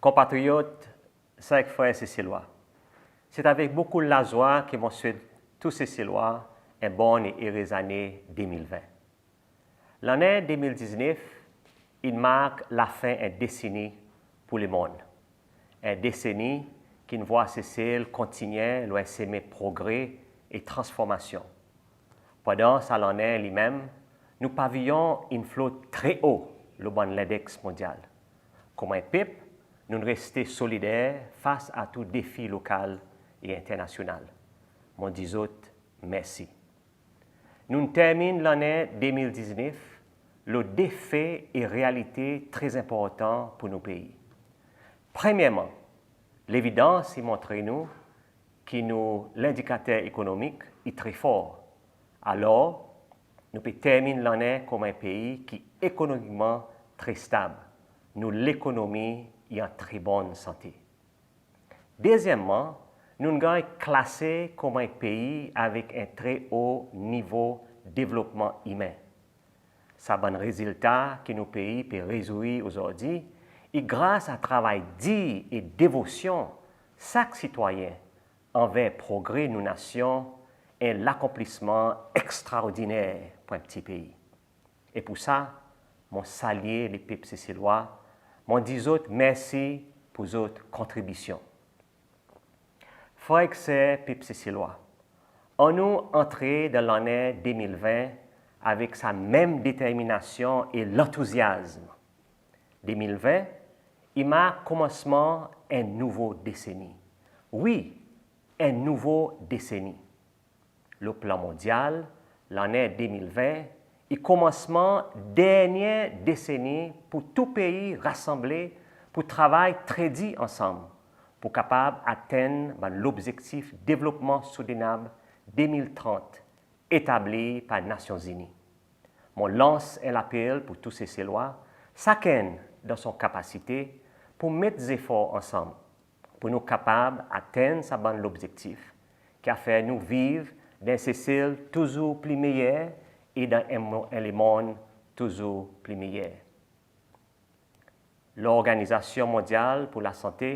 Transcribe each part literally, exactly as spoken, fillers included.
Konpatriyot, ser ek frer Seselwa, se avek bokou lazwa ki mon swet tou Seselwa en bonn e erez ane de mil ven. Lannen de mil diznef in mark lafen en deseni pour lemonn. En deseni ki'n vwar Sesel kontinyen lo en semen progre e transformasyon. Pandan sa lannen li menm, nou paviyon in flot tre o lo bann lendeks mondyal. Konman en pep, nou'n reste solider fas a tou defi lokal e enternasyonal. Mon dir zot mersi. Nou'n termin lannen de mil diznef lo de fe e realite tre enportan pour nou pei. Premyerman, levidans i montre nou ki nou lendikater ekonomik i tre for. Alor, nou pe termin lannen konman en pei ki ekonomikman tre stab. Nou lekonomi i an tre bonn sante. Dezyenmman, nou'n ganny klase konman en pei avek en tre o nivo devlopman imen. Sa bann rezilta ki nou pei pe rezwi ozordi, i gras a travay dir e devosyon sak sitwayen anver progre nou nasyon, en lakonplisman ekstraordiner pour en pti pei. E pour sa, mon salye lepep Seselwa, mon dir zot mersi pour zot kontribisyon. Frer ek ser pep Seselwa, annou antre dan lannen de mil ven avek sa menm determinasyon e lantouzyazm. De mil ven i mark konmansman en nouvo deseni. Wi, en nouvo deseni. Lo plan mondyal, lannen de mil ven i konmansman dernyen deseni pour tou pei rasanble pour travay tre dir ansanm pour kapab atenn bann lobzektif devlopman soutenab de mil trant etabli par Nasyon Zini. Mon lans en lapel pour tou Seselwa, sakenn dan son kapasite, pour met zefor ansanm pour nou kapab atenn sa bann lobzektif ki a fer nou viv dan Sesel touzour pli meyer e dan en mo-, en lemonn touzour pli meyer. Lorganizasyon Mondyal pour Lasante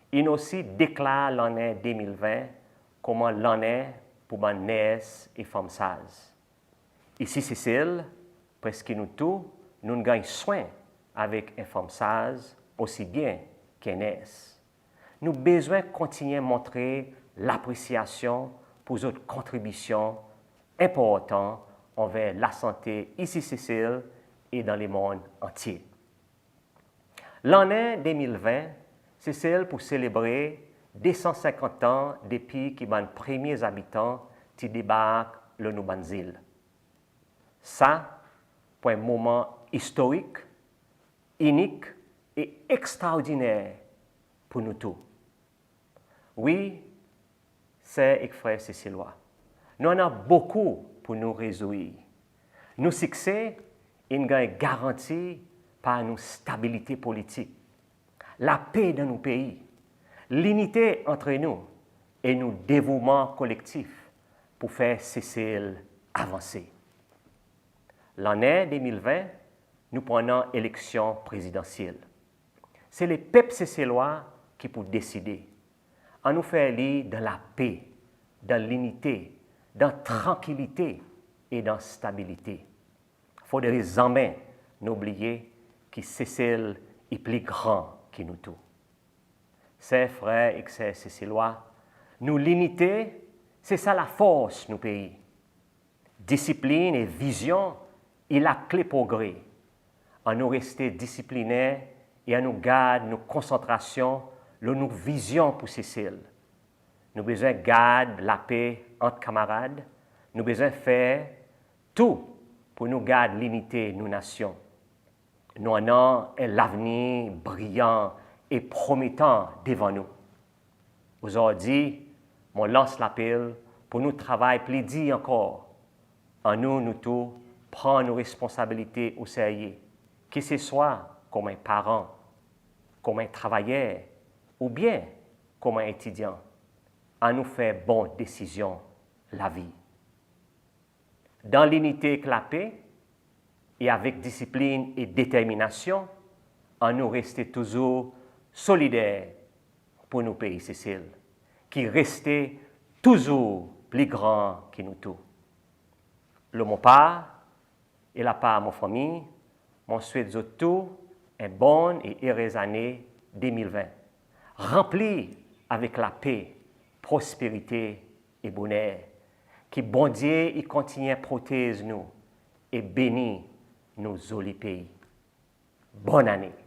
in osi deklar lannen de mil ven konman lannen pour bann ners e fanm saz. Isi Sesel, preski nou tou nou'n ganny swen avek en fanm saz osi byen ki en ners. Nou bezwen kontinyen montre lapresyasyon pour zot kontribisyon enportan anver lasante isi Sesel e dan lemonn antye. Lannen de mil ven, Sesel pou selebre de san senkant an depi ki bann premye zabitan ti debark lo nou bann zil. Sa pou en moman istorik, inik e ekstraordiner pou nou tou. Wi, ser ek frer Seselwa, nou annan bokou pou nou rezwir. Nou sikse in ganny garanti par nou stabilite politik, lape dan nou pei, linite antre nou e nou devouman kolektif pou fer Sesel avanse. Lannen de mil ven, nou pou annan eleksyon prezidansyel. Se lepep Seselwa ki pou deside. Annou fer li dan lape, dan linite, dan trankilite e dan stabilite. Fodre zanmen nou bliye ki Sesel i pli gran ki nou tou. Ser frer ek ser Seselwa, nou linite, se sa lafors nou pei. Disiplin e vizyon i lakle progre. Annou reste disiplinen e annou gard nou konsantrasyon lo nou vizyon pou Sesel. Nou bezwen gard lape ant kamarad, nou bezwen fer tou pou nou gard linite nou nasyon. Nou annan en lavenir briyan e prometan devan nou. Ozordi, mon lans lapel pou nou travay pli dir ankor. Annou nou tou pran nou responsabilite o serye, ki se swa konman en paran, konman en travayer, oubyen konman en etidyan. Annou fer bon desizyon lavi. Dan linite ek lape, e avek disiplin e determinasyon, annou reste touzour solider pour nou pei Sesel, ki reste touzour pli gran ki nou tou. Lo mon par e lapar mon fanmir, mon swet zot tou en bonn e erez ane de mil ven, ranpli avek lape, prosperite e boner. Ki Bondye i kontinyen protez nou e beni nou zoli pei. Bonn ane!